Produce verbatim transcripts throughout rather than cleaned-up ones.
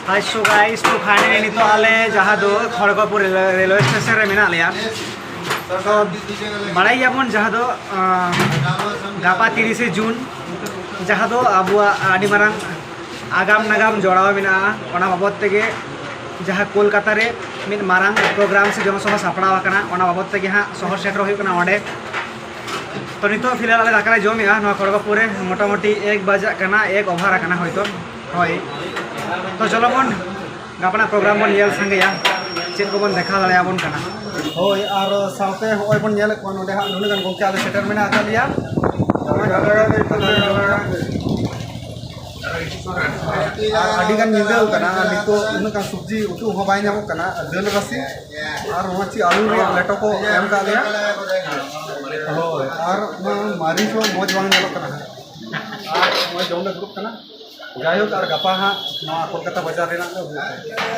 ᱟᱪᱪᱷᱟ guys, ᱛᱚ finally ᱱᱤᱛᱚᱜ ᱟᱞᱮ ᱡᱟᱦᱟᱸ ᱫᱚ ᱠᱷᱚᱲᱜᱚᱯᱩᱨ ᱨᱮᱞᱣᱮ ᱥᱴᱮᱥᱚᱱ ᱨᱮ ᱢᱮᱱᱟᱜ ᱞᱮᱭᱟ᱾ ᱛᱚ ᱵᱟᱲᱟᱭ ᱜᱮᱭᱟᱵᱚᱱ ᱡᱟᱦᱟᱸ ᱫᱚ ᱟᱸ, ᱜᱟᱯᱟ ᱛᱤᱨᱤᱥᱮ ᱡᱩᱱ, ᱡᱟᱦᱟᱸ ᱫᱚ ᱟᱵᱚᱣᱟᱜ ᱟᱹᱰᱤ ᱢᱟᱨᱟᱝ ᱟᱜᱟᱢ ᱱᱟᱜᱟᱢ ᱡᱚᱲᱟᱣ ᱢᱮᱱᱟᱜᱼᱟ᱾ ᱚᱱᱟ ᱵᱟᱵᱚᱫ ᱛᱮᱜᱮ ᱡᱟᱦᱟᱸ ᱠᱳᱞᱠᱟᱛᱟ ᱨᱮ ᱢᱤᱫ ᱢᱟᱨᱟᱝ ᱯᱨᱳᱜᱨᱟᱢ ᱥᱮ ᱡᱚᱱᱚᱥᱚᱵᱷᱟ ᱥᱟᱯᱲᱟᱣ ᱟᱠᱟᱱᱟ, ᱚᱱᱟ ᱵᱟᱵᱚᱫ ᱛᱮᱜᱮ ᱦᱟᱸᱜ ᱥᱚᱦᱚᱨ ᱥᱮᱴᱮᱨ ᱦᱩᱭᱩᱜ ᱠᱟᱱᱟ ᱚᱸᱰᱮ᱾ ᱛᱚ ᱱᱤᱛᱚᱜ ᱯᱷᱤᱞᱦᱟᱞ ᱟᱞᱮ ᱫᱟᱠᱟ ᱞᱮ ᱡᱚᱢᱮᱜᱼᱟ ᱱᱚᱣᱟ ᱠᱷᱚᱲᱜᱚᱯᱩᱨ ᱨᱮ, ᱢᱚᱴᱟᱢᱩᱴᱤ ᱮᱠ ᱵᱟᱡᱟᱜ ᱠᱟᱱᱟ, ᱮᱠ ᱚᱵᱷᱟᱨ ᱟᱠᱟᱱᱟ ᱦᱚᱭᱛᱚ᱾ ᱦᱳᱭ, ᱛᱚ ᱪᱚᱞᱚ ᱵᱚᱱ ᱜᱟᱯᱟᱱᱟᱜ ᱯᱨᱳᱜᱨᱟᱢ ᱵᱚᱱ ᱧᱮᱞ ᱥᱟᱸᱜᱮᱭᱟ, ᱪᱮᱫ ᱠᱚᱵᱚᱱ ᱫᱮᱠᱷᱟᱣ ᱫᱟᱲᱮᱭᱟᱵᱚᱱ ᱠᱟᱱᱟ᱾ ᱦᱳᱭ, ᱟᱨ ᱥᱟᱶᱛᱮ ᱦᱚᱸᱜᱼᱚᱭ ᱵᱚᱱ ᱧᱮᱞᱮᱫ ᱠᱚᱣᱟ, ᱱᱚᱰᱮ ᱦᱟᱸᱜ ᱱᱩᱱᱟᱹᱜ ᱜᱟᱱ ᱜᱚᱢᱠᱮ ᱟᱞᱮ ᱥᱮᱴᱮᱨ ᱢᱮᱱᱟᱜ ᱟᱠᱟᱫ ᱞᱮᱭᱟ᱾ ᱟᱨ ᱟᱹᱰᱤ ᱜᱟᱱ ᱧᱤᱫᱟᱹ ᱠᱟᱱᱟ, ᱱᱤᱛᱚᱜ ᱩᱱᱟᱹᱜ ᱜᱟᱱ ᱥᱚᱵᱽᱡᱤ ᱩᱛᱩ ᱦᱚᱸ ᱵᱟᱭ ᱧᱟᱢᱚᱜ ᱠᱟᱱᱟ, ᱫᱟᱹᱞ ᱨᱟᱥᱮ ᱟᱨ ᱱᱚᱣᱟ ᱪᱮᱫ ᱟᱹᱞᱩ ᱨᱮᱭᱟᱜ ᱞᱮᱴᱚ ᱠᱚ ᱮᱢ ᱠᱟᱜ ᱞᱮᱭᱟ᱾ ᱦᱳᱭ, ᱟᱨ ᱱᱚᱣᱟ ᱢᱟᱹᱨᱤᱪ ᱦᱚᱸ ᱢᱚᱡᱽ ᱵᱟᱝ ᱧᱮᱞᱚᱜ ᱠᱟᱱᱟ ᱦᱟᱸᱜ᱾ ᱟᱨ ᱱᱚᱜᱼᱚᱭ ᱡᱚᱢ ᱞᱮ ᱫᱩᱲᱩᱵ ᱠᱟᱱᱟ᱾ ᱡᱟᱭᱦᱳᱠ, ᱟᱨ ᱜᱟᱯᱟ ᱦᱟᱸᱜ ᱱᱚᱣᱟ ᱠᱳᱞᱠᱟᱛᱟ ᱵᱟᱡᱟᱨ ᱨᱮᱱᱟᱜ ᱞᱮ ᱩᱰᱩᱠ ᱠᱟᱱᱟ᱾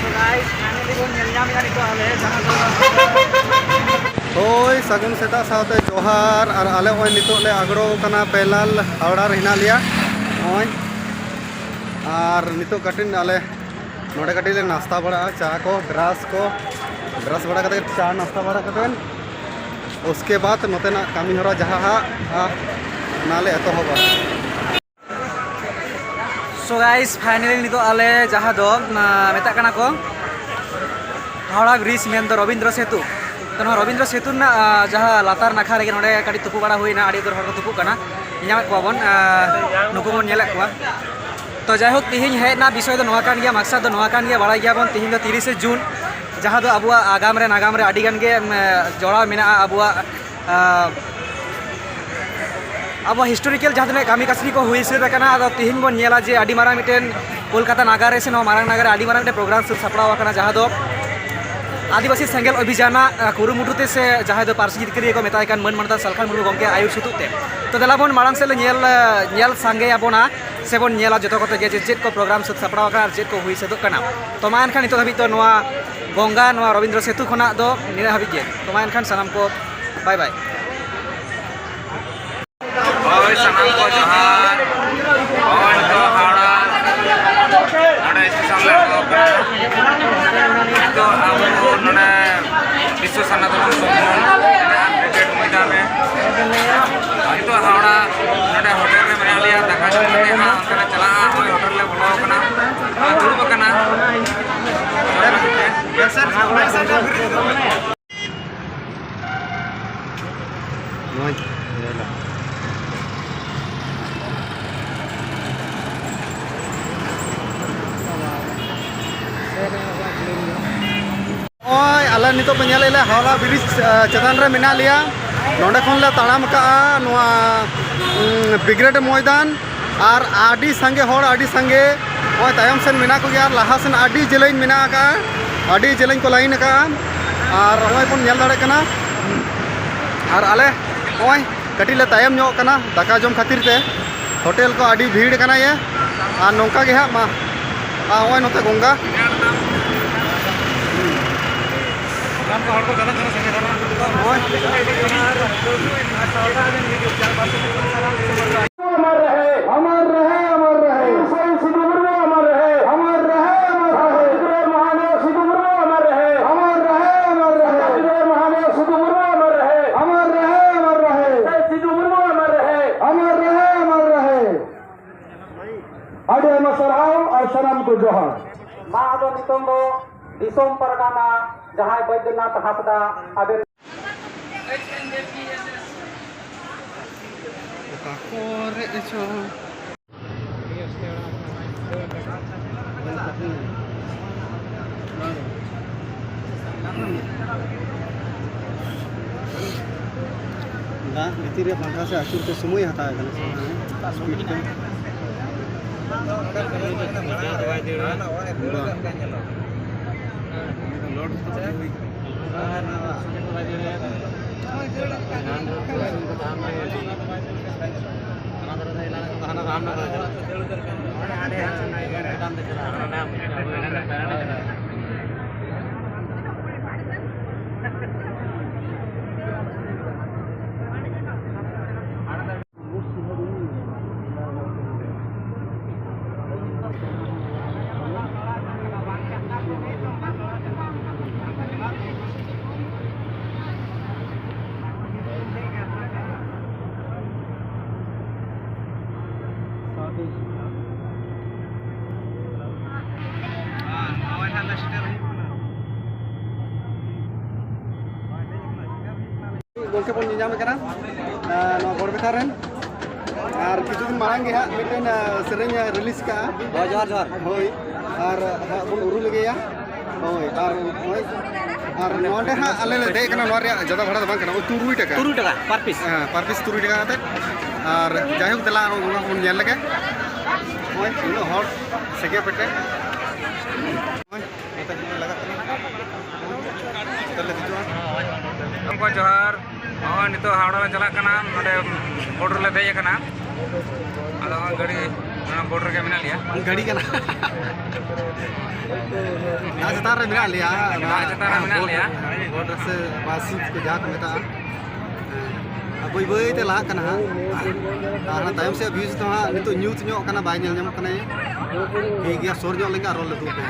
So guys, finally ᱵᱚᱱ ᱧᱮᱞ ᱧᱟᱢᱮᱫᱼᱟ ᱱᱤᱛᱚᱜ ᱟᱞᱮ ᱡᱟᱦᱟᱸ ᱫᱚ ᱦᱳᱭ, ᱥᱟᱹᱜᱩᱱ ᱥᱮᱛᱟᱜ ᱥᱟᱶᱛᱮ ᱡᱚᱦᱟᱨ᱾ ᱟᱨ ᱟᱞᱮ ᱱᱚᱜᱼᱚᱭ ᱱᱤᱛᱚᱜ ᱞᱮ ᱟᱜᱽᱲᱚ ᱠᱟᱱᱟ, ᱯᱮᱞᱟᱞ ᱦᱟᱣᱲᱟ ᱨᱮ ᱦᱮᱱᱟᱜ ᱞᱮᱭᱟ ᱱᱚᱜᱼᱚᱭ᱾ ᱟᱨ ᱱᱤᱛᱚᱜ ᱠᱟᱹᱴᱤᱡ ᱟᱞᱮ ᱱᱚᱰᱮ ᱠᱟᱹᱴᱤᱡ ᱞᱮ ᱱᱟᱥᱛᱟ ᱵᱟᱲᱟᱜᱼᱟ, ᱪᱟ ᱠᱚ, ᱵᱨᱟᱥ ᱠᱚ, ᱵᱨᱟᱥ ᱵᱟᱲᱟ ᱠᱟᱛᱮ, ᱪᱟ ᱱᱟᱥᱛᱟ ᱵᱟᱲᱟ ᱠᱟᱛᱮ, ᱩᱥᱠᱮ ᱵᱟᱫ ᱱᱚᱛᱮᱱᱟᱜ ᱠᱟᱹᱢᱤ ᱦᱚᱨᱟ ᱡᱟᱦᱟᱸ ᱦᱟᱸᱜ, ᱟ, ᱚᱱᱟ ᱞᱮ ᱮᱛᱚᱦᱚᱵᱟ᱾ So guys, finally ᱱᱤᱛᱚᱜ ᱟᱞᱮ ᱡᱟᱦᱟᱸ ᱫᱚ, ᱟ, ᱢᱮᱛᱟᱜ ᱠᱟᱱᱟ ᱠᱚ ᱦᱟᱣᱲᱟ ᱵᱨᱤᱡᱽ, ᱢᱮᱱᱫᱚ ᱨᱚᱵᱤᱱᱫᱨᱚ ᱥᱮᱛᱩ᱾ ᱛᱚ ᱱᱚᱣᱟ ᱨᱚᱵᱤᱱᱫᱨᱚ ᱥᱮᱛᱩ ᱨᱮᱱᱟᱜ, ᱟ, ᱡᱟᱦᱟᱸ ᱞᱟᱛᱟᱨ ᱱᱟᱠᱷᱟ ᱨᱮᱜᱮ ᱱᱚᱰᱮ ᱠᱟᱹᱴᱤᱡ ᱛᱩᱯᱩ ᱵᱟᱲᱟ ᱦᱩᱭᱱᱟ, ᱟᱹᱰᱤ ᱩᱛᱟᱹᱨ ᱦᱚᱲ ᱠᱚ ᱛᱩᱯᱩᱜ ᱠᱟᱱᱟ, ᱧᱟᱢᱮᱫ ᱠᱚᱣᱟ ᱵᱚᱱ, ᱟ, ᱱᱩᱠᱩ ᱵᱚᱱ ᱧᱮᱞᱮᱫ ᱠᱚᱣᱟ᱾ ᱛᱚ ᱡᱟᱭᱦᱳᱠ, ᱛᱮᱦᱮᱧ ᱦᱮᱡ ᱨᱮᱱᱟᱜ ᱵᱤᱥᱚᱭ ᱫᱚ ᱱᱚᱣᱟ ᱠᱟᱱ ᱜᱮᱭᱟ, ᱢᱟᱠᱥᱟᱫ ᱫᱚ ᱱᱚᱣᱟ ᱠᱟᱱ ᱜᱮᱭᱟ, ᱵᱟᱲᱟᱭ ᱜᱮᱭᱟᱵᱚᱱ ᱛᱮᱦᱮᱧ ᱫᱚ ᱛᱤᱨᱤᱥᱮ ᱡᱩᱱ, ᱡᱟᱦᱟᱸ ᱫᱚ ᱟᱵᱚᱣᱟᱜ ᱟᱜᱟᱢ ᱨᱮ, ᱱᱟᱜᱟᱢ ᱨᱮ ᱟᱹᱰᱤ ᱜᱟᱱ ᱜᱮ, ᱮᱢ, ᱡᱚᱲᱟᱣ ᱢᱮᱱᱟᱜᱼᱟ ᱟᱵᱚᱣᱟᱜ, ᱟ, ᱟᱵᱚᱣᱟᱜ historical ᱡᱟᱦᱟᱸ ᱛᱤᱱᱟᱹᱜ ᱠᱟᱹᱢᱤ ᱠᱟᱹᱥᱱᱤ ᱠᱚ ᱦᱩᱭ ᱥᱟᱹᱛ ᱟᱠᱟᱱᱟ᱾ ᱟᱫᱚ ᱛᱤᱦᱤᱧ ᱵᱚᱱ ᱧᱮᱞᱟ ᱡᱮ ᱟᱹᱰᱤ ᱢᱟᱨᱟᱝ ᱢᱤᱫᱴᱮᱱ ᱠᱳᱞᱠᱟᱛᱟ ᱱᱟᱜᱟᱨ ᱨᱮ ᱥᱮ ᱱᱚᱣᱟ ᱢᱟᱨᱟᱝ ᱱᱟᱜᱟᱨ ᱨᱮ ᱟᱹᱰᱤ ᱢᱟᱨᱟᱝ ᱢᱤᱫᱴᱮᱱ ᱯᱨᱳᱜᱨᱟᱢ ᱥᱟᱹᱛ ᱥᱟᱯᱲᱟᱣ ᱟᱠᱟᱱᱟ, ᱡᱟᱦᱟᱸ ᱫᱚ ᱟᱹᱫᱤᱵᱟᱹᱥᱤ ᱥᱮᱸᱜᱮᱞ ᱚᱵᱷᱤᱡᱟᱱᱟᱜ, ᱟ, ᱠᱩᱨᱩᱢᱩᱴᱩ ᱛᱮ ᱥᱮ ᱡᱟᱦᱟᱸᱭ ᱫᱚ ᱯᱟᱹᱨᱥᱤ ᱡᱤᱛᱠᱟᱹᱨᱤᱭᱟᱹ ᱠᱚ ᱢᱮᱛᱟᱭ ᱠᱟᱱ ᱢᱟᱹᱱ ᱢᱟᱱᱚᱛᱟᱱ ᱥᱟᱞᱠᱷᱟᱱ ᱢᱩᱨᱢᱩ ᱜᱚᱢᱠᱮ ᱟᱹᱭᱩᱨ ᱥᱩᱛᱩᱜ ᱛᱮ᱾ ᱛᱚ ᱫᱮᱞᱟ ᱵᱚᱱ ᱢᱟᱲᱟᱝ ᱥᱮᱫ ᱞᱮ ᱧᱮᱞ, ᱧᱮᱞ ᱥᱟᱸᱜᱮᱭᱟᱵᱚᱱᱟ ᱥᱮᱵᱚᱱ ᱧᱮᱞᱟ ᱡᱚᱛᱚ ᱠᱚᱛᱮ ᱜᱮ ᱡᱮ ᱪᱮᱫ ᱠᱚ ᱯᱨᱳᱜᱨᱟᱢ ᱥᱟᱹᱛ ᱥᱟᱯᱲᱟᱣ ᱟᱠᱟᱱᱟ ᱟᱨ ᱪᱮᱫ ᱠᱚ ᱦᱩᱭ ᱥᱟᱹᱛᱚᱜ ᱠᱟᱱᱟ᱾ ᱛᱚ ᱢᱟ ᱮᱱᱠᱷᱟᱱ ᱱᱤᱛᱚᱜ ᱫᱷᱟᱹᱵᱤᱡ ᱫᱚ ᱱᱚᱣᱟ ᱜᱚᱝᱜᱟ, ᱱᱚᱣᱟ ᱨᱚᱵᱤᱱᱫᱨᱚ ᱥᱮᱛᱩ ᱠᱷᱚᱱᱟᱜ ᱫᱚ ᱱᱤᱱᱟᱹᱜ ᱦᱟᱹᱵᱤᱡ ᱜᱮ᱾ ᱛᱚ ᱢᱟ ᱮᱱᱠᱷᱟᱱ ᱥᱟᱱᱟᱢ ᱠᱚ bye bye᱾ ᱦᱳᱭ, ᱥᱟᱱᱟᱢ ᱠᱚ ᱡᱚᱦᱟᱨ᱾ ᱦᱳᱭ, ᱱᱤᱛᱚᱜ ᱦᱟᱣᱲᱟ ᱥᱴᱮᱥᱚᱱ ᱞᱮ ᱮᱛᱚᱦᱚᱵ ᱠᱟᱱᱟ᱾ ᱱᱤᱛᱚᱜ ᱟᱵᱚ ᱱᱚᱰᱮ ᱵᱤᱥᱥᱚ ᱥᱟᱨᱱᱟ ᱫᱷᱚᱨᱚᱢ ᱥᱚᱝᱜᱚᱴᱷᱚᱱ ᱢᱮᱱᱟᱜᱼᱟ ᱠᱨᱤᱠᱮᱴ ᱢᱚᱭᱫᱟᱱ ᱨᱮ᱾ ᱱᱤᱛᱚᱜ ᱦᱟᱣᱲᱟ ᱱᱚᱰᱮ ᱦᱳᱴᱮᱞ ᱨᱮ ᱢᱮᱱᱟᱜ ᱞᱮᱭᱟ, ᱫᱟᱠᱟ ᱡᱚᱢ ᱠᱟᱛᱮ ᱦᱟᱸᱜ ᱚᱱᱛᱮ ᱞᱮ ᱪᱟᱞᱟᱜᱼᱟ᱾ ᱱᱚᱜᱼᱚᱭ ᱦᱳᱴᱮᱞ ᱞᱮ ᱵᱚᱞᱚ ᱟᱠᱟᱱᱟ, ᱫᱩᱲᱩᱵ ᱟᱠᱟᱱᱟ᱾ ᱱᱚᱣᱟᱧ ᱧᱮᱞᱟ᱾ ᱱᱚᱜᱼᱚᱭ ᱟᱞᱮ ᱱᱤᱛᱚᱜ ᱯᱮ ᱧᱮᱞᱮᱫ ᱞᱮ ᱦᱟᱣᱲᱟ ᱵᱨᱤᱡᱽ, ᱟ, ᱪᱮᱛᱟᱱ ᱨᱮ ᱢᱮᱱᱟᱜ ᱞᱮᱭᱟ᱾ ᱱᱚᱸᱰᱮ ᱠᱷᱚᱱ ᱞᱮ ᱛᱟᱲᱟᱢ ᱟᱠᱟᱜᱼᱟ ᱱᱚᱣᱟ, ᱩᱸ, ᱵᱤᱜᱽᱨᱮᱰ ᱢᱚᱭᱫᱟᱱ᱾ ᱟᱨ ᱟᱹᱰᱤ ᱥᱟᱸᱜᱮ ᱦᱚᱲ, ᱟᱹᱰᱤ ᱥᱟᱸᱜᱮ ᱱᱚᱜᱼᱚᱭ ᱛᱟᱭᱚᱢ ᱥᱮᱱ ᱢᱮᱱᱟᱜ ᱠᱚᱜᱮᱭᱟ᱾ ᱟᱨ ᱞᱟᱦᱟ ᱥᱮᱱ ᱟᱹᱰᱤ ᱡᱮᱞᱮᱧ ᱢᱮᱱᱟᱜ ᱟᱠᱟᱜᱼᱟ, ᱟᱹᱰᱤ ᱡᱮᱞᱮᱧ ᱠᱚ ᱞᱟᱭᱤᱱ ᱟᱠᱟᱜᱼᱟ᱾ ᱟᱨ ᱱᱚᱜᱼᱚᱭ ᱵᱚᱱ ᱧᱮᱞ ᱫᱟᱲᱮᱭᱟᱜ ᱠᱟᱱᱟ, ᱟᱨ ᱟᱞᱮ ᱱᱚᱜᱼᱚᱭ ᱠᱟᱹᱴᱤᱡ ᱞᱮ ᱛᱟᱭᱚᱢ ᱧᱚᱜ ᱠᱟᱱᱟ ᱫᱟᱠᱟ ᱡᱚᱢ ᱠᱷᱟᱹᱛᱤᱨ ᱛᱮ᱾ ᱦᱳᱴᱮᱞ ᱠᱚ ᱟᱹᱰᱤ ᱵᱷᱤᱲ ᱠᱟᱱᱟ ᱭᱮ᱾ ᱟᱨ ᱱᱚᱝᱠᱟ ᱜᱮ ᱦᱟᱸᱜ ᱢᱟ, ᱟᱨ ᱱᱚᱜᱼᱚᱭ ᱱᱚᱛᱮ ᱜᱚᱝᱜᱟ᱾ ᱱᱚᱜᱼᱚᱭ᱾ अमर रहे, अमर रहे, अमर रहे। शहीद सिद्धू मुर्मू अमर रहे, अमर रहे, अमर रहे। महादेव सिद्धू मुर्मू अमर रहे, अमर रहे, अमर रहे। महादेव सिद्धू मुर्मू अमर रहे, अमर रहे, अमर रहे। शहीद सिद्धू मुर्मू अमर रहे, अमर रहे, अमर रहे। ᱟᱹᱰᱤ ᱟᱭᱢᱟ ᱥᱟᱨᱦᱟᱣ ᱟᱨ ᱥᱟᱱᱟᱢ ᱠᱚ ᱡᱚᱦᱟᱨ᱾ ᱢᱟ ᱟᱫᱚ ᱱᱤᱛᱚᱝ ᱫᱚ ᱫᱤᱥᱚᱢ ᱯᱟᱨᱜᱟᱱᱟ ᱡᱟᱦᱟᱸᱭ ᱵᱳᱭᱫᱚᱱᱟᱛᱷ ᱦᱟᱸᱥᱫᱟ ᱟᱵᱮᱱ ᱚᱠᱟ ᱠᱚᱨᱮ ᱪᱚ᱾ ᱫᱟᱜ ᱵᱷᱤᱛᱤᱨ ᱨᱮ ᱯᱟᱝᱠᱷᱟ ᱥᱮ ᱟᱹᱪᱩᱨ ᱛᱮ ᱥᱚᱢᱚᱭ ᱦᱟᱛᱟᱣ ᱮᱫᱟ᱾ ᱥᱯᱤᱰ ᱛᱮ᱾ ᱜᱚᱢᱠᱮ ᱵᱚᱱ ᱧᱮᱧᱟᱢᱮ ᱠᱟᱱᱟ, ᱟᱨ ᱱᱚᱣᱟ ᱜᱚᱲᱵᱮᱛᱷᱟ ᱨᱮᱱ, ᱟᱨ ᱠᱤᱪᱷᱩ ᱫᱤᱱ ᱢᱟᱲᱟᱝ ᱜᱮ ᱦᱟᱸᱜ ᱢᱤᱫᱴᱮᱱ, ᱟᱨ, ᱥᱮᱨᱮᱧ ᱮ ᱨᱤᱞᱤᱡᱽ ᱠᱟᱜᱼᱟ᱾ ᱦᱳᱭ, ᱡᱚᱦᱟᱨ, ᱡᱚᱦᱟᱨ᱾ ᱦᱳᱭ, ᱟᱨ ᱦᱟᱸᱜ ᱵᱚᱱ ᱩᱨᱩ ᱞᱮᱜᱮᱭᱟ᱾ ᱦᱳᱭ, ᱟᱨ ᱱᱚᱜᱼᱚᱭ, ᱟᱨ ᱱᱚᱰᱮ ᱦᱟᱸᱜ ᱟᱞᱮ ᱞᱮ ᱫᱮᱡ ᱠᱟᱱᱟ, ᱱᱚᱣᱟ ᱨᱮᱭᱟᱜ ᱡᱟᱫᱟ ᱵᱷᱟᱲᱟ ᱫᱚ ᱵᱟᱝ ᱠᱟᱱᱟ, ᱳᱭ ᱛᱩᱨᱩᱭ ᱴᱟᱠᱟ᱾ ᱛᱩᱨᱩᱭ ᱴᱟᱠᱟ per piece᱾ ᱦᱮᱸ, per piece ᱛᱩᱨᱩᱭ ᱴᱟᱠᱟ ᱠᱟᱛᱮ᱾ ᱟᱨ ᱡᱟᱭᱦᱳᱠ, ᱫᱮᱞᱟ ᱚᱱᱟ ᱠᱚᱵᱚᱱ ᱧᱮᱞ ᱞᱮᱜᱮ᱾ ᱱᱚᱜᱼᱚᱭ ᱩᱱᱟᱹᱜ ᱦᱚᱲ ᱥᱮᱸᱜᱮ ᱯᱮᱴᱮ᱾ ᱱᱚᱜᱼᱚᱭ ᱱᱚᱛᱮ ᱞᱟᱜᱟᱜ ᱠᱟᱱᱟ᱾ ᱱᱚᱛᱮ ᱞᱮ ᱫᱮᱡᱚᱜᱼᱟ᱾ ᱜᱚᱢᱠᱮ ᱡᱚᱦᱟᱨ᱾ ᱱᱚᱜᱼᱚᱭ ᱱᱤᱛᱚᱜ ᱦᱟᱣᱲᱟ ᱞᱮ ᱪᱟᱞᱟᱜ ᱠᱟᱱᱟ, ᱱᱚᱰᱮ ᱵᱳᱴ ᱨᱮᱞᱮ ᱫᱮᱡ ᱟᱠᱟᱱᱟ᱾ ᱟᱫᱚ ᱱᱚᱜᱼᱚᱭ ᱜᱟᱹᱰᱤ, ᱱᱚᱣᱟ ᱵᱳᱴ ᱨᱮᱜᱮ ᱢᱮᱱᱟᱜ ᱞᱮᱭᱟ᱾ ᱜᱟᱹᱰᱤ ᱠᱟᱱᱟ᱾ ᱫᱟᱜ ᱪᱮᱛᱟᱱ ᱨᱮ ᱢᱮᱱᱟᱜ ᱞᱮᱭᱟ᱾ ᱫᱟᱜ ᱪᱮᱛᱟᱱ ᱨᱮ ᱢᱮᱱᱟᱜ ᱵᱳᱴ, ᱞᱮᱭᱟ᱾ ᱵᱳᱴ ᱨᱮ ᱥᱮ ᱵᱟᱥ ᱥᱤᱯ ᱠᱚ ᱡᱟᱦᱟᱸ ᱠᱚ ᱢᱮᱛᱟᱜᱼᱟ᱾ ᱟᱨ ᱵᱟᱹᱭ ᱵᱟᱹᱭ ᱛᱮ ᱞᱟᱦᱟᱜ ᱠᱟᱱᱟ ᱦᱟᱸᱜ᱾ ᱟᱨ ᱚᱱᱟ ᱛᱟᱭᱚᱢ ᱥᱮᱫ views ᱫᱚ ᱦᱟᱸᱜ ᱱᱤᱛᱚᱜ ᱧᱩᱛ ᱧᱚᱜ ᱠᱟᱱᱟ, ᱵᱟᱭ ᱧᱮᱞ ᱧᱟᱢᱚᱜ ᱠᱟᱱᱟ᱾ ᱴᱷᱤᱠ ᱜᱮᱭᱟ, ᱥᱩᱨ ᱧᱚᱜ ᱞᱮᱱᱠᱷᱟᱱ ᱟᱨᱚ ᱞᱮ ᱫᱩᱠ ᱯᱮ᱾